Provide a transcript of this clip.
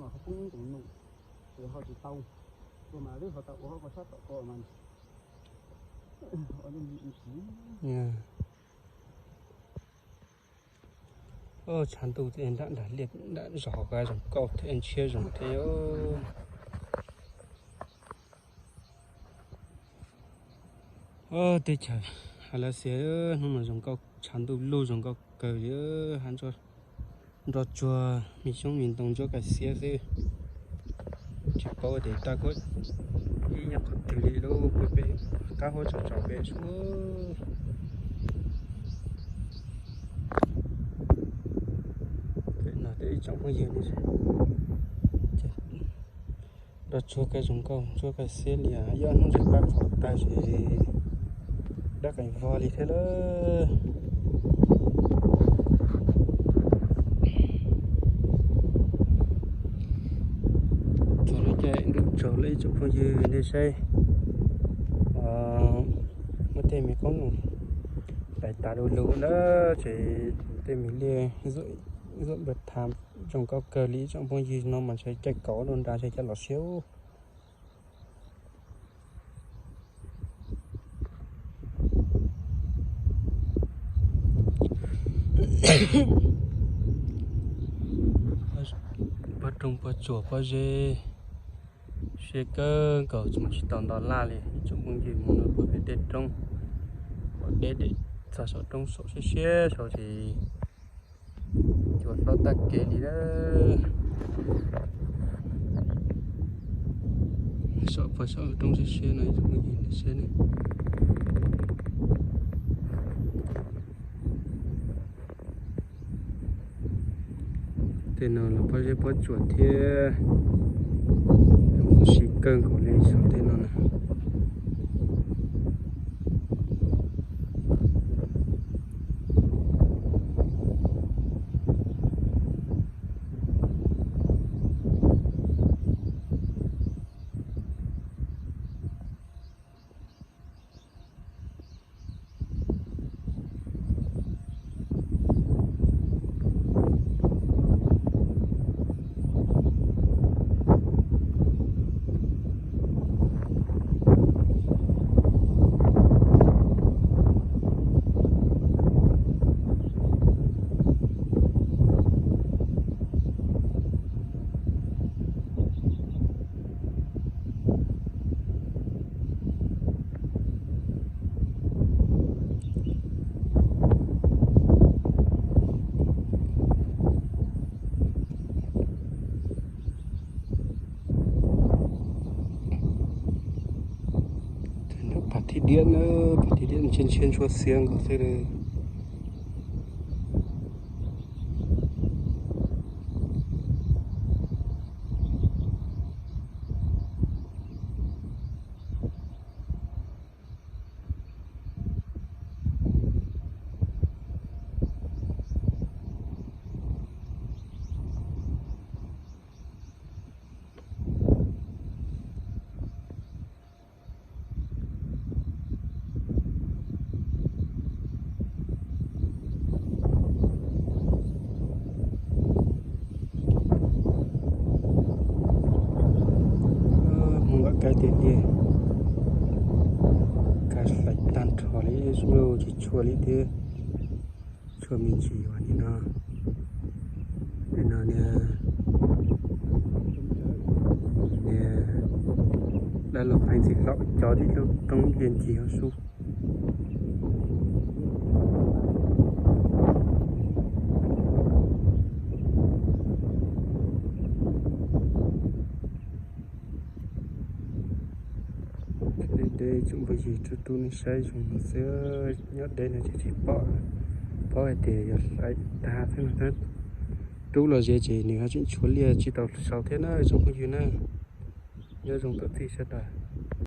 Qhov poob tus num, tus ho tsis tau, ua mas twb ho tau ua hauv koj sab tom ko mas. Tshav ntuj nram nram liaj nram zos ko zoo nkauj thiab ntshiab zoo thiab. Teb chaws Hais Laj Xias hnub no zoo nkauj, tshav ntuj lug zoo nkauj kawg li. Hav nroj tsuag, me xyoob me ntoo ntsuab kaim xiab xwb. Tsis paub tias tab kuj ib nyuag qhov twg li lub pem qab huab tsaus tsaus pem sub. Pem no tej ib tsoom phooj ywg, nroj tsuag kawg zoo nkauj ntsuab kaim xiab li, yog hnub ntsis pab qhov tag ces dab qees vog li thiab lawm. Txog lub caij ntuj tsaug lawm ib tsoom phooj ywg, nej saib, muaj tej me qoob loo hlais tas du lug na, ces tej me liaj zuaj npawg tham zoo nkauj kawg li ib tsoom phooj ywg. No mas ntshe caij kaum rau nram ntshe cov los siab. Pog roob pog tsuas pob zeb siab kawg nkaus, tsis mus tsis tau nto laj li ib tsoom phooj ywg. Mus no puag pem tej roob, pom deb deb txog saum roob saum siab siab saud ces cua hlob tag kev li lawm. Saum puag saum roob siab siab no ib tsoom phooj ywg saib ne. Tej no los pob zeb pob tsuas thiab, zoo nkauj siab kawg nkaus li saum tej no na. Pham thib diam na, pham thib diam ntshiab ntshiab ntsuab xiab nkaus xwb. Mus nqa kaib tiag tiag, kaib hlais tag nrho li, tsis tshuav li thiab. Tshuav me ntsis ua li no, no niag, niag dab laug Pheej Txiv Hlob cov tib lub roob liaj ncig hauv sub. Deb deb tsoom phooj ywg, rub rub nej saib zoo no xwb, nyob deb no ces tsis pom, paub hais tias yog hlais tag thiab no thiab. Rub los ze ces nws ho tseem tshuav liaj tsis tau sau thiab na tsoom phooj ywg na. Nyob zoo tuaj txij sawv daws.